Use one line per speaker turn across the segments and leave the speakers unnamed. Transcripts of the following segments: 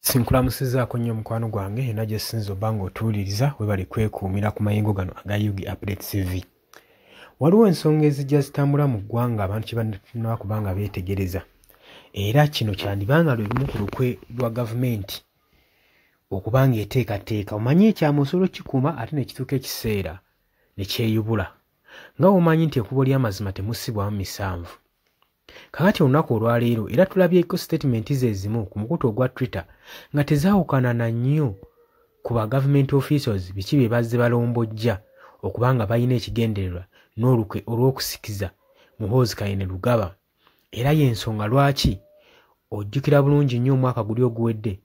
Sinkulamusizaako nnyo mukwano gwange yonna gy'osinze obba ng'otuwuliriza, weebale kwekuumira ku mayengo gano aga UG Update TV. Waliwo ensonga ezijja zitambula mu ggwanga abantu kye banaba kuba nga beetegereza, era kino kyandiba nga lwe lumu ku lukwe lwa gavumenti okuba ng'eteekateeka. Omanyi ekyama osobola okukikuuma ate ne kituuka ekiseera ne kyeyubula, nga bw'omanyi nti ekkubo ly'amazima temussibwamu misanvu. Kaakati olunaku olwaleero era tulabyeko sitatimenti ze zimu ku mukutu ogwa Twitter nga tezaawukana na nnyo ku ba gavumenti officials biki bye bazze balombojja okuba nga balina ekigendererwa n'olukwe olw'okusikiza Muhoozi Kainerugaba. Era y'ensonga lwaki ojjukira bulungi nnyo omwaka guli oguwedde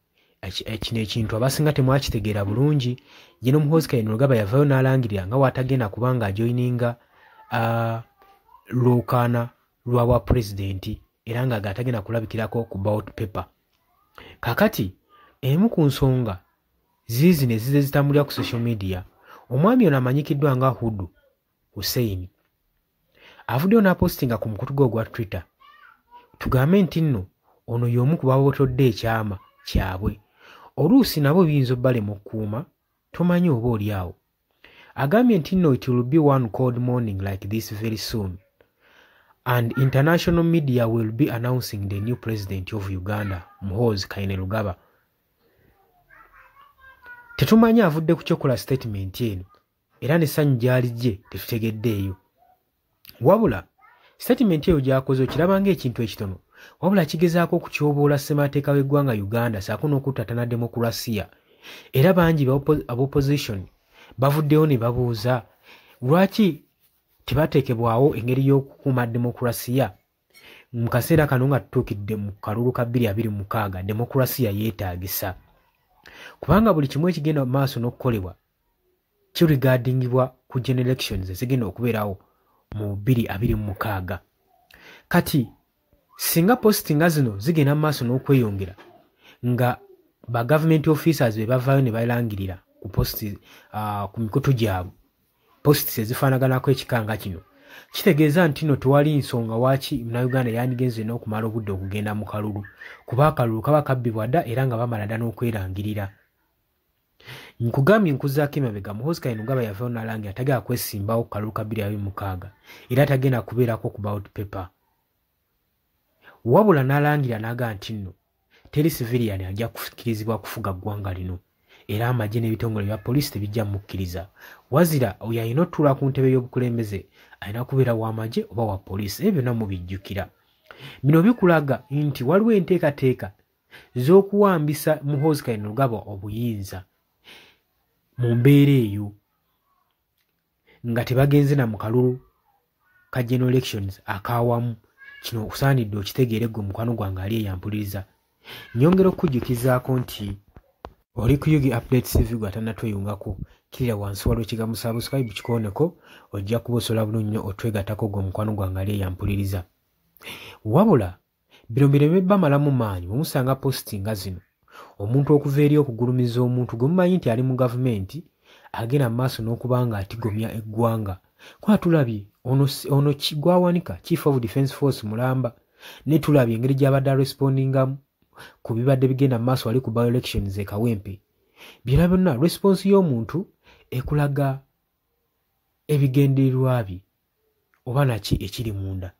kino ekintu abasinga temwakitegeera bulungi. General Muhoozi Kainerugaba yavaayo n'alangirira nga bw'atagenda kuba ng'ajoyininga lwokaana lwa bwa pulezidenti era nga atagenda kulabikirako ku ballot paper. Kakati emu ku nsonga ziizino ezizze zitambulira ku social media, omwami ono amanyikiddwa nga Hudu Hussein avuddeyo n'apositinga ku mukutu gwe ogwa Twitter, tugambe nti nno ono y'omu ku babotodde ekyama kyabwe. Oluusi nabo biyinza obbalema okukuuma, tomanyi oba oli awo. Agambye nti nno it will be one cold morning like this very soon and international media will be announcing the new president of Uganda, Muhoozi Kainerugaba. Tetumanyi avudde ku kyokola statement eno era n'essanyu gy'alijje tetutegeddeeyo. Wabula statement eyo gy'akoze okiraba ng'ekintu ekitono, wabula kigezaako okutyoboola ssemateeka w'eggwanga Uganda ssaako n'okuttattana demokulasiya. Era bangi ab'opposition bavuddeyo ne babuuza lwaki tebateekebwawo engeri y'okukuuma demokulasiya mu kaseera kano nga tutuukidde mu kalulu ka 2026. Demokulasiya yeetaagisa kubanga buli kimu ekigenda mu maaso n'okukolebwa kiregardingibwa ku general elections ezigenda okubeerawo mu 2026. Kati singa post nga zino zigenda mu maaso n'okweyongera nga ba government officers be bavaayo ne balangirira ku post ku mikutu gyabwe posts ezifaanaganako ekika nga kino, kitegeeza nti nno tewali nsonga waaki Munnayuganda yandigenze n'okumala obudde okugenda mu kalulu, kuba akalulu kaba kabbibwa dda era nga bamala dda n'okwerangirira. Nkugambye nkuzaako emabega, Muhoozi Kainerugaba yavaayo n'alangira tagenda kwesimbawo ku kalulu ka 2026 era tagenda kubeerako ku ballot paper. Wabula n'alangira n'agamba nti nno teri civilian ajja kukkirizibwa kufuga ggwanga lino era amagye n'ebitongole bya poliisi tebijja mukkiriza. Wazira oyo alina otutuula ku ntebe y'obukulembeze alina kubeera w'amagye oba wa poliisi. Ebyo byonna mubijjukira. Bino bikulaga nti waliwo enteekateeka z'okuwambisa Muhoozi Kainerugaba obuyinza mu mbeera eyo nga tebagenze na mu kalulu ka general elections ak'awamu. Kino okusaanidde okitegeere ggwe mukwano gwange ali eyampuliriza. Nnyongera okukujjukizaako nti oli ku UG Update TV. Gwe atannatweyungako, kkirira wansi, waliwo ekigambo subscribe, kikooneko, ojja kuba osobola bulungi nnyo otwegattako ggwe mukwano gwange ali eyampuliriza. Wabula bino bireme bamalamu maanyi bwe musanga post nga zino, omuntu okuva eri okugulumiza omuntu gwe mumanyi nti ali mu gavumenti agenda mu maaso n'okuba nga atigomya eggwanga. Kuba tulabye ono, ono gwawanika Chief of Defence Force mulamba, ne tulabye engeri gy'abadde arespondingamu ku bibadde bigenda mu maaso wali ku by elections e Kawempe. Byonna byonna response y'omuntu ekulaga ebigendererwa bye oba naki ekiri munda.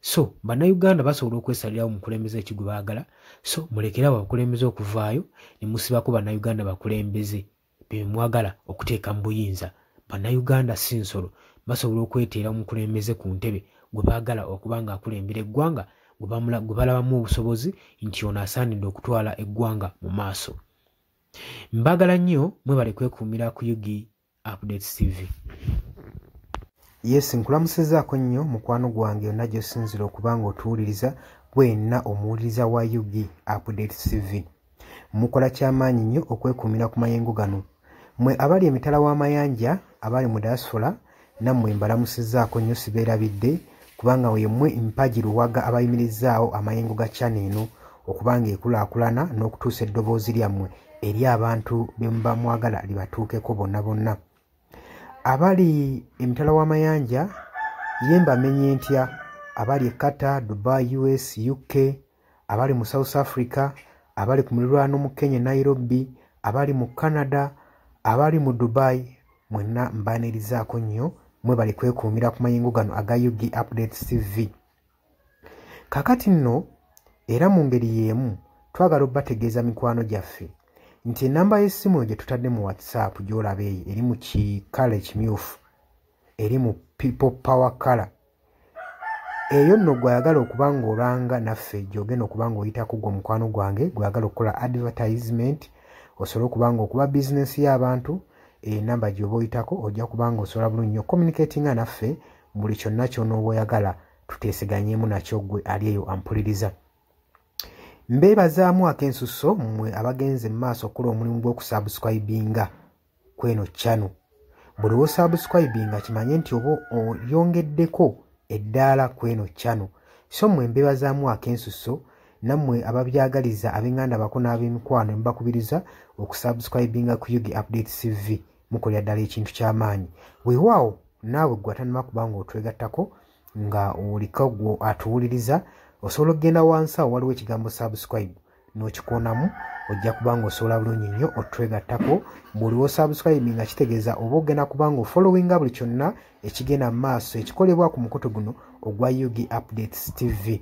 So Bannayuganda basobola okwesalirawo omukulembeze ki gwe baagala. So mulekere abo abakulembeze okuvaayo ne musibako Bannayuganda bakulembeze be mwagala okuteeka mu buyinza. Bannayuganda si nsolo, basobola okweteera omukulembeze ku ntebe gwe baagala okuba ng'akulembera eggwanga, gwe balabamu obusobozi nti ono asaanidde okutwala eggwanga mu maaso. Mbagala nnyo, mwebale kwekuumira ku UG Updates TV.
Yes, nkulamusizaako nnyo mukwano gwange yonna gy'osinzira okuba nga otuwuliriza, bwenna omuwuliriza wa UG Update TV. Mukola kyamaanyi nnyo okwekuumira ku mayengo gano. Mwe abali emitala w'amayanja, abali mu diaspora, nammwe mbalamusizaako nnyo, sibeerabidde kubanga yemmwe mpagi luwaga abayimirizaawo amayengo ga channel eno okuba nga ekulaakulana n'okutuusa eddoboozi lyammwe eri abantu be muba mwagala libatuukeko bonna bonna. Abali emitala w'amayanja ye mbamenye ntya? Abali e Qatar, Dubai, US, UK, abali mu South Africa, abali ku mulirwano mu Kenya Nairobi, abali mu Canada, abali mu Dubai, mwenna mbaanirizaako nnyo, mwebale kwekuumira ku mayengo gano aga UG Updates TV. Kaakati nno era mu ngeri y'emu twagala obbategeeza mikwano gyaffe nti ennamba y'essimu gye tutadde mu WhatsApp gy'olaba eyo eri mu kikala ekimyufu, eri mu People Power Color. Eyo nno gw'ayagala okuba ng'olanga naffe gy'ogenda okuba ng'oyitako gwe mukwano gwange gw'ayagala okukola advertisement, osobola okuba ng'okuba bizinensi y'abantu, enamba gy'oba oyitako ojja kuba ng'osobola bulungi nnyo communicatinga naffe buli kyonna ky'onooba oyagala tuteeseganyeemu nakyo ggwe ali eyo ampuliriza. Mbeebazaamu ak'ensusso mmwe abagenze mu maaso okukola omulimu gw'okusubscribinga kw'eno channel. Buli w'osubscribinga kimanye nti oba oyongeddeko eddaala kw'eno channel. So mmwe mbeebazaamu ak'ensusso nammwe ababyagaliza ab'enganda bako n'ab'emikwano mbakubiriza okusubscribinga ku UG Updates TV, mukolera ddala ekintu ky'amaanyi. Weewaawo naawe ggwe atannaba kuba ng'otwegattako nga oliko ggwe atuwuliriza, osobola okugenda wansi awo waliwo ekigambo subscribe n'okikoonamu, ojja kuba ng'osobola bulungi nnyo otwegattako. Buli w'osubscribinga kitegeeza oba ogenda kuba ng'ofollowinga buli kyonna ekigenda mu maaso ekikolebwa ku mukutu guno ogwa UG Updates TV.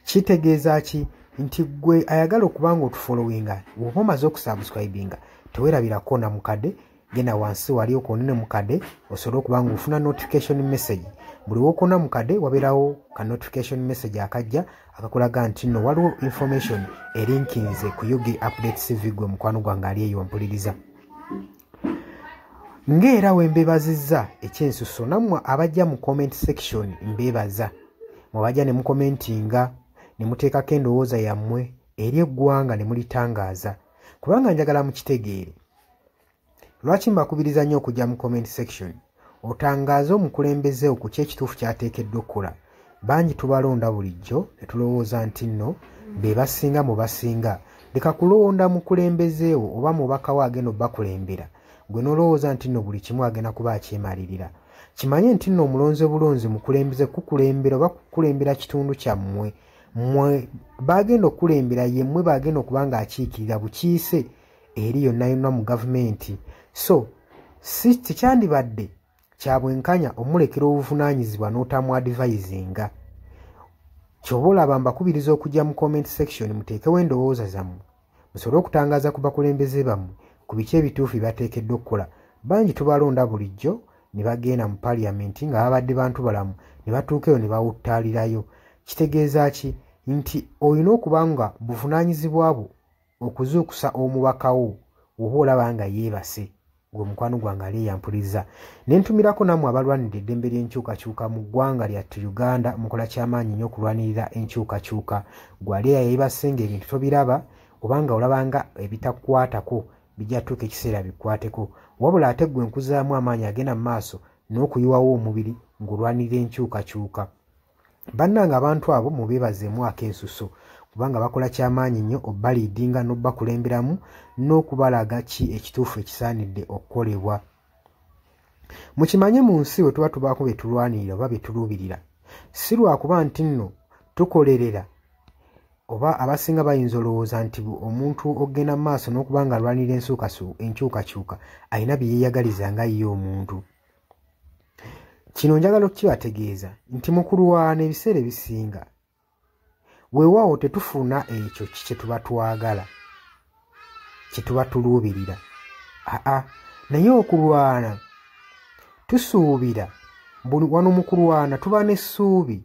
Kitegeeza ki? Nti ggwe ayagala okuba ng'otufollowinga bw'oba omaze okusubscribinga teweerabira koona mukadde, genda wansi wali okoonene mukadde osobole okuba ng'ofuna notification message. Buli w'okoona mukadde wabeerawo ka notification message akajja akakulaga nti nno waliwo information erinkinze ku UG Updates TV gwe mukwano gwange ali eyo mpuliriza. Ng'era we mbeebazizza ekyensusso nammwe abajja mu comment section mbeebaza, mwebajja ne mukomentinga ne muteekako endowooza yammwe eri eggwanga ne mulitangaaza, kubanga njagala mukitegeere. Lwaki mbakubiriza nnyo okujja mu comment section otangaaze omukulembeze ku ki ekituufu ky'ateekeddwa okukola. Bangi tubalonda bulijjo ne tulowooza nti nno be basinga mu basinga. Leka kulonda mukulembeze wo oba mubaka wo agenda obbakulembera, gwe n'olowooza nti nno buli kimu agenda kuba akyemalirira. Kimanye nti nno omulonze bulonzi mukulembeze kukulembera oba kukulembera kitundu kyammwe. Mmwe bagenda okukulembera ye mmwe bagenda okuba ng'akiikirira bukiise eri yonna yonna mu gavumenti. So si tekyandibadde kya bwenkanya omulekera obuvunaanyizibwa n'otamuadvisinga. Ky'oba olaba mbakubiriza okujja mu comment section muteekewo endowooza zammwe musobole okutangaaza ku bakulembeze bammwe ku biki ebituufu bye bateekeddwa okukola. Bangi tubalonda bulijjo ne bagenda mu parliament nga babadde bantu balamu ne batuuka eyo ne bawuttaalirayo. Kitegeeza ki? Nti olina okuba nga buvunaanyizibwa bwo okuzuukusa omubaka wo oba olaba nga yeebase, gwe mukwano gwange ali eyampuliriza. Ne ntumirako nammwe abalwanirira eddembe ly'enkyukakyuka mu ggwanga lyattu Uganda, mukola kyamaanyi nnyo okulwanirira enkyukakyuka. Gwe ali eyeebase ng'ebintu tobiraba oba nga olaba nga ebitakukwatako bijja tuuka ekiseera bikwateko. Wabula ate ggwe nkuzaamu amaanyi agenda mu maaso n'okuyiwawo omubiri ng'olwanirira enkyukakyuka. Bannange abantu abo mubeebazeemu ak'ensusso kubanga bakola kyamaanyi nnyo obbaliidinga n'obbakulemberamu n'okubalaga ki ekituufu ekisaanidde okukolebwa. Mukimanye mu nsi we tuba tubaako bye tulwanirira oba bye tuluubirira, si lwakuba nti nno tukolerera oba abasinga bayinza olowooza nti omuntu ogenda mu maaso n'okuba nga alwanirira enkyukakyuka alina bye yeeyagaliza nga ye omuntu. Kino njagala okukibategeeza nti mu kulwana ebiseera ebisinga weewaawo tetufuna ekyo kye tuba twagala, kye tuba tuluubirira. Aa, naye okulwana tusuubira, wano mu kulwana tuba n'essuubi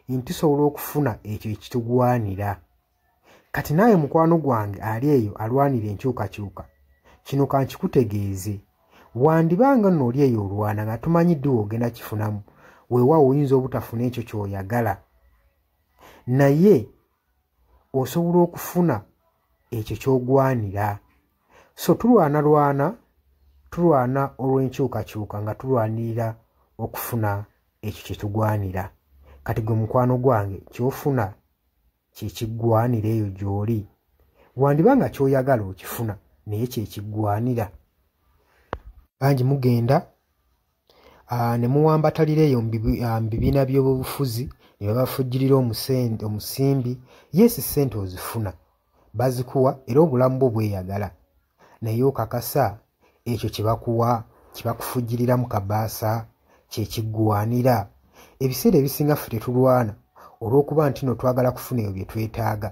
nti tusobola okufuna ekyo ekitugwanira. Kati naawe mukwano gwange ali eyo alwanira enkyukakyuka, kino kankikutegeeze, wandibanga nno oli eyo olwana nga tumanyi ddi w'ogenda kifunamu. Weewaawo oyinza obutafuna ekyo ky'oyagala, naye osobola okufuna ekyo ky'ogwanira. So tulwana tulwana olw'enkyukakyuka nga tulwanirira okufuna ekyo kye tugwanira. Kati gwe mukwano gwange ky'ofuna kye kiggwanira eyo gy'oli. Wandiba nga ky'oyagala okifuna naye kye kiggwanira. Bangi mugenda ne muwambatalira eyo mu bibiina by'obufuzi ne babafujjirira omusimbi. Yes, ssente ozifuna, Bazikuwa era obulamu bwo bweyagala, naye okakasa ekyo kye bakuwa, kye bakufujjirira mu kabaasa, kye kiggwanira? Ebiseera ebisinga ffe tetulwana olw'okuba nti no twagala kufuna ebyo bye twetaaga.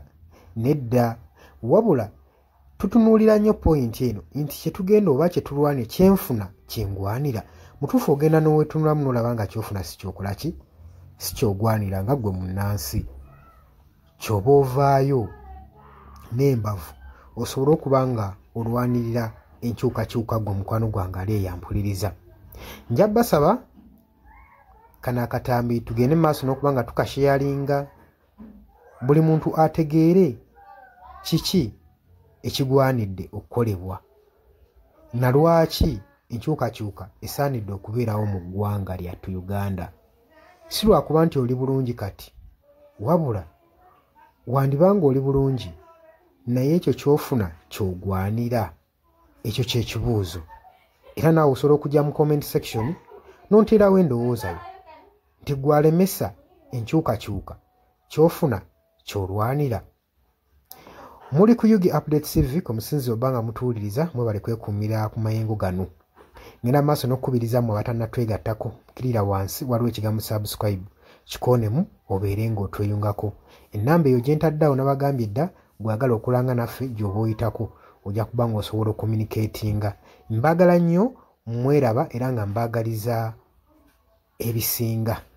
Nedda, wabula tutunuulira nnyo poyinti eno nti kye tugenda oba kye tulwane, kyenfuna kyengwanira. Mutuufu ogenda n'owetunulamu n'olaba nga kyofuna si kyokola ki, si kyogwanira nga ggwe munnansi. Ky'oba ovaayo n'embavu osobole okuba nga olwanirira enkyukakyuka ggwe mukwano gwange ali eyampuliriza. Nja basaba kano akatambi tugende mu maaso n'okuba nga tukasheyalinga, buli muntu ategeere kiki ekigwanidde okukolebwa na lwaki enkyukakyuka esaanidde okubeerawo mu ggwanga lyattu Uganda. Si lwakuba nti oli bulungi kati, wabula wandibanga oli bulungi naye ekyo ky'ofuna ky'ogwanira. Ekyo kye kibuuzo. Era naawe osobola okujja mu comment section n'onteerawo endowooza yo nti gwalemesa enkyukakyuka, ky'ofuna ky'olwanira. Muli ku UG Update TV ku musinzi oba nga mutuwuliriza, mwebale kwekuumira ku mayengo gano. Ngenda maaso n'okukubiriza mmwe abatannatwegattako, kkirira wansi waliwo ekigambo subscribe, kikoonemu obeere ng'otweyungako. Ennamba eyo gye ntadde awo nabagambye dda, bw'oyagala okulanga naffe gy'oba oyitako ojja kuba ng'osobola okucommunicatinga. Mbaagala nnyo, mweraba era nga mbaagaliza ebisinga.